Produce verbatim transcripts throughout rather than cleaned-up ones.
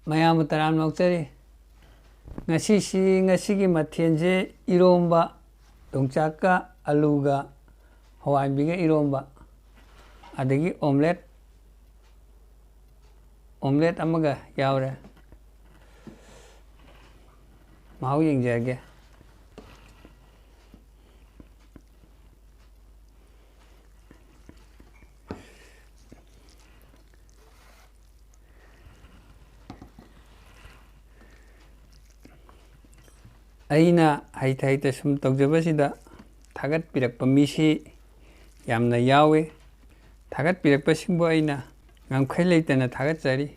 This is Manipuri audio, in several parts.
ꯃꯌꯥꯝꯕꯨ ꯇꯔꯥꯝꯅ ꯑꯣꯛꯆꯔꯤ꯫ ꯉꯁꯤꯁꯤ, ꯉꯁꯤꯒꯤ ꯃꯊꯦꯜꯁꯦ ꯏꯔꯣꯝꯕ, ꯌꯣꯡꯆꯥꯛꯀ ꯑꯂꯨꯒ ꯍꯋꯥꯏꯕꯤꯒ ꯏꯔꯣꯝꯕ, ꯑꯗꯒꯤ omelette, omelette ꯑꯃꯒ ꯌꯥꯎꯔꯦ꯫ ꯃꯍꯥꯎ ꯌꯦꯡꯖꯔꯒꯦ꯫ ꯑꯩꯅ ꯍꯩꯇ ꯍꯩꯇ ꯁꯨꯝ ꯇꯧꯖꯕꯁꯤꯗ ꯊꯥꯒꯠꯄꯤꯔꯛꯄ ꯃꯤꯁꯤ ꯌꯥꯝꯅ ꯌꯥꯎꯏ꯫ ꯊꯥꯒꯠꯄꯤꯔꯛꯄꯁꯤꯡꯕꯨ ꯑꯩꯅ ꯉꯝꯈꯩ ꯂꯩꯇꯅ ꯊꯥꯒꯠꯆꯔꯤ꯫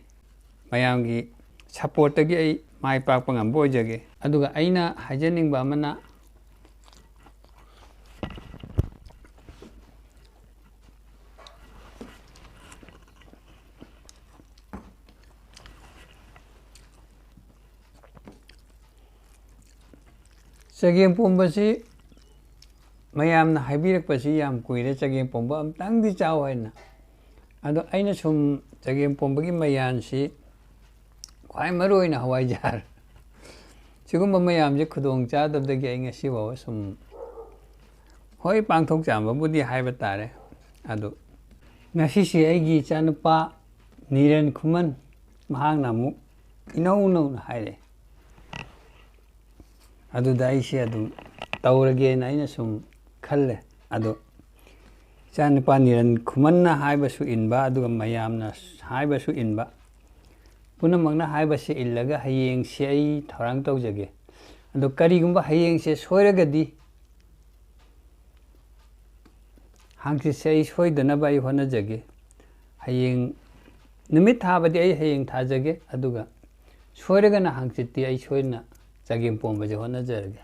ꯃꯌꯥꯝꯒꯤ supportꯇꯒꯤ ꯑꯩ ꯃꯥꯏ ꯄꯥꯛꯄ ꯉꯝꯕ ꯑꯣꯏꯖꯒꯦ꯫ ꯑꯗꯨꯒ ꯑꯩꯅ ꯍꯥꯏꯖꯅꯤꯡꯕ ꯑꯃꯅ, ꯆꯒꯦꯝ ꯄꯣꯝꯕꯁꯤ ꯃꯌꯥꯝꯅ ꯍꯥꯏꯕꯤꯔꯛꯄꯁꯤ ꯌꯥꯝ ꯀꯨꯏꯔꯦ, ꯆꯒꯦꯝ ꯄꯣꯝꯕ ꯑꯝꯇꯪꯗꯤ ꯆꯥꯎ ꯍꯥꯏꯅ꯫ ꯑꯗꯣ ꯑꯩꯅ ꯁꯨꯝ ꯆꯒꯦꯝ ꯄꯣꯝꯕꯒꯤ ꯃꯌꯥꯟꯁꯤ, ꯈ꯭ꯋꯥꯏ ꯃꯔꯨ ꯑꯣꯏꯅ ꯍꯋꯥꯏꯖꯥꯔ, ꯁꯤꯒꯨꯝꯕ ꯃꯌꯥꯝꯁꯦ ꯈꯨꯗꯣꯡ ꯆꯥꯗꯕꯗꯒꯤ ꯑꯩ ꯉꯁꯤ ꯐꯥꯎꯕ ꯁꯨꯝ, ꯍꯣꯏ, ꯄꯥꯡꯊꯣꯛ ꯆꯥꯝꯕꯕꯨꯗꯤ ꯍꯥꯏꯕ ꯇꯥꯔꯦ꯫ ꯑꯗꯨ ꯉꯁꯤꯁꯤ ꯑꯩꯒꯤ ꯏꯆꯥꯅꯨꯄꯥ ꯅꯤꯔꯟ ꯈꯨꯃꯟ, ꯃꯍꯥꯛꯅ ꯑꯃꯨꯛ ꯏꯅꯧ ꯅꯧꯅ ꯍꯥꯏꯔꯛꯑꯦ꯫ ꯑꯗꯨꯗ ꯑꯩꯁꯦ ꯑꯗꯨꯝ ꯇꯧꯔꯒꯦꯅ ꯑꯩꯅ ꯁꯨꯝ ꯈꯜꯂꯦ꯫ ꯑꯗꯣ ꯏꯆꯥꯅꯨꯄꯥ ꯅꯤꯔꯟ ꯈꯨꯃꯟꯅ ꯍꯥꯏꯕꯁꯨ ꯏꯟꯕ, ꯑꯗꯨꯒ ꯃꯌꯥꯝꯅ ꯍꯥꯏꯕꯁꯨ ꯏꯟꯕ, ꯄꯨꯝꯅꯃꯛꯅ ꯍꯥꯏꯕꯁꯦ ꯏꯜꯂꯒ ꯍꯌꯦꯡꯁꯦ ꯑꯩ ꯊꯧꯔꯥꯡ ꯇꯧꯖꯒꯦ꯫ ꯑꯗꯣ ꯀꯔꯤꯒꯨꯝꯕ ꯍꯌꯦꯡꯁꯦ ꯁꯣꯏꯔꯒꯗꯤ, ꯍꯥꯡꯆꯤꯠꯁꯦ ꯑꯩ ꯁꯣꯏꯗꯅꯕ ꯑꯩ ꯍꯣꯠꯅꯖꯒꯦ꯫ ꯍꯌꯦꯡ ꯅꯨꯃꯤꯠ ꯊꯥꯕꯗꯤ ꯑꯩ ꯍꯌꯦꯡ ꯊꯥꯖꯒꯦ, ꯑꯗꯨꯒ ꯁꯣꯏꯔꯒꯅ ꯍꯥꯡꯆꯤꯠꯇꯤ ꯑꯩ ꯁꯣꯏꯗꯅ ꯆꯒꯦꯝ ꯄꯣꯝꯕꯁꯦ ꯍꯣꯠꯅꯖꯔꯒꯦ꯫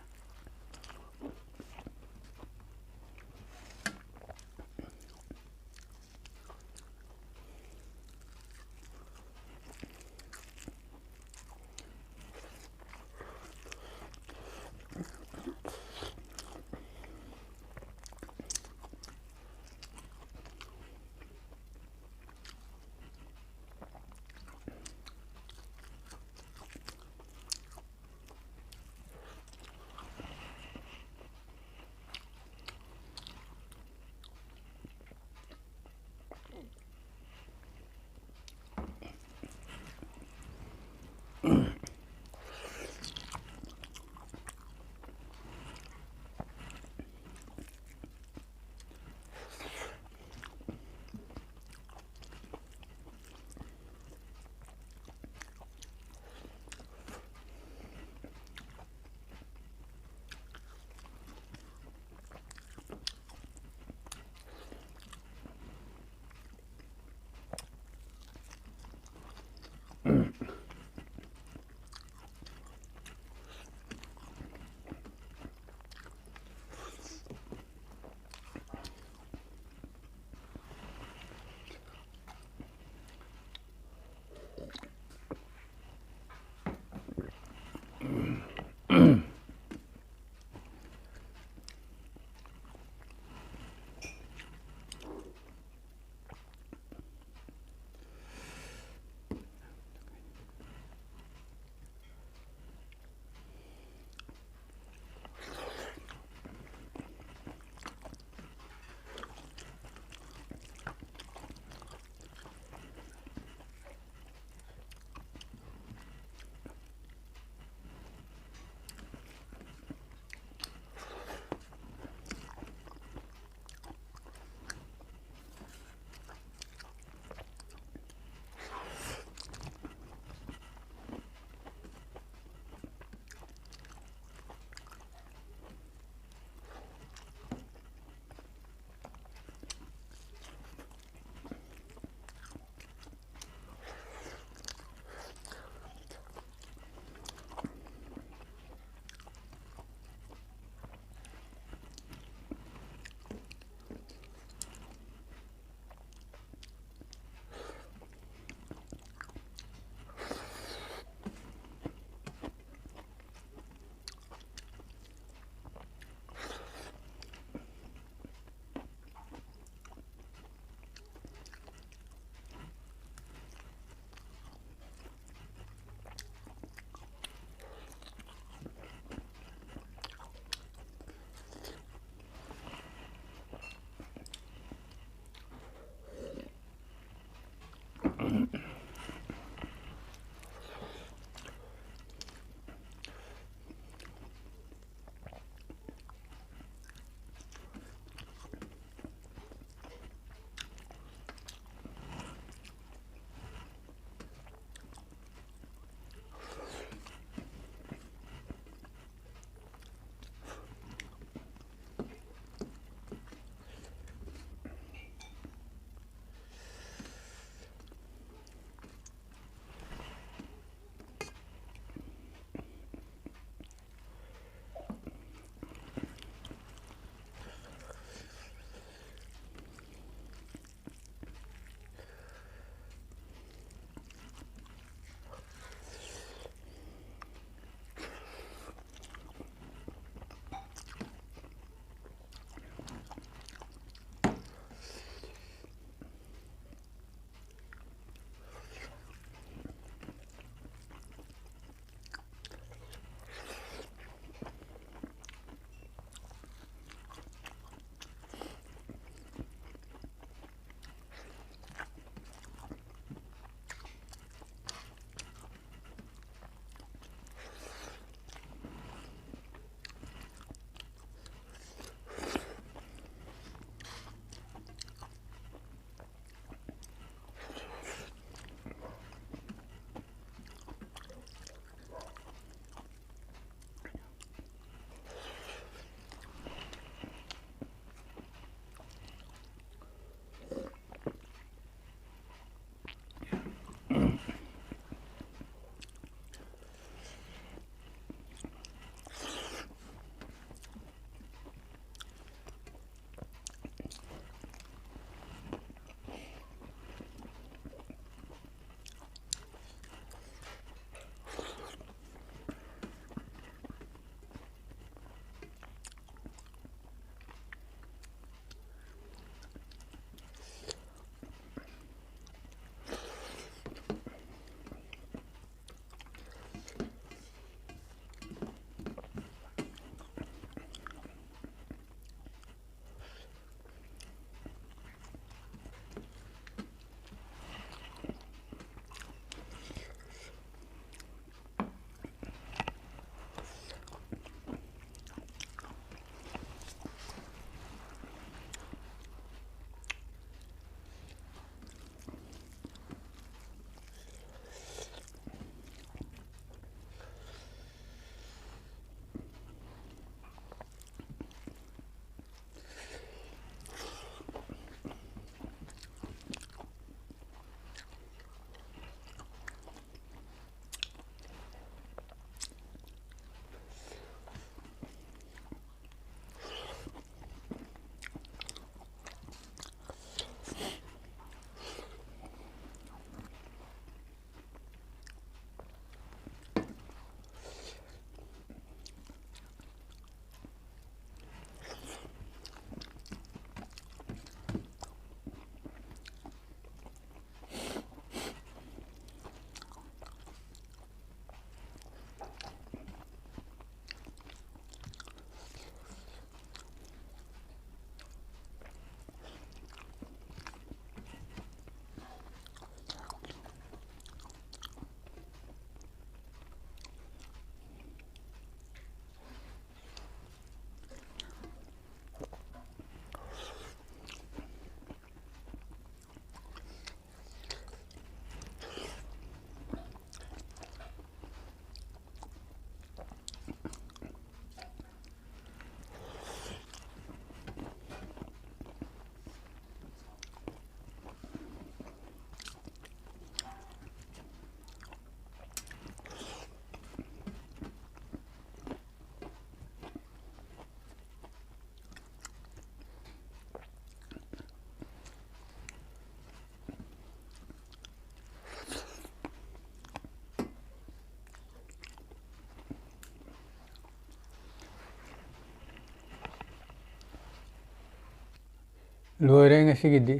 ꯂꯣꯏꯔꯦ ꯉꯁꯤꯒꯤꯗꯤ꯫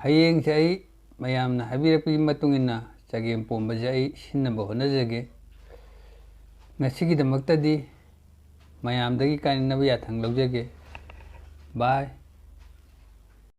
ꯍꯌꯦꯡꯁꯦ ꯑꯩ ꯃꯌꯥꯝꯅ ꯍꯥꯏꯕꯤꯔꯛꯄꯒꯤ ꯃꯇꯨꯡ ꯏꯟꯅ ꯆꯒꯦꯝ ꯄꯣꯝꯕꯁꯦ ꯑꯩ ꯁꯤꯟꯅꯕ ꯍꯣꯠꯅꯖꯒꯦ꯫ ꯉꯁꯤꯒꯤꯗꯃꯛꯇꯗꯤ ꯃꯌꯥꯝꯗꯒꯤ ꯀꯥꯏꯅꯅꯕ ꯌꯥꯊꯪ ꯂꯧꯖꯒꯦ꯫ ꯕꯥꯏ꯫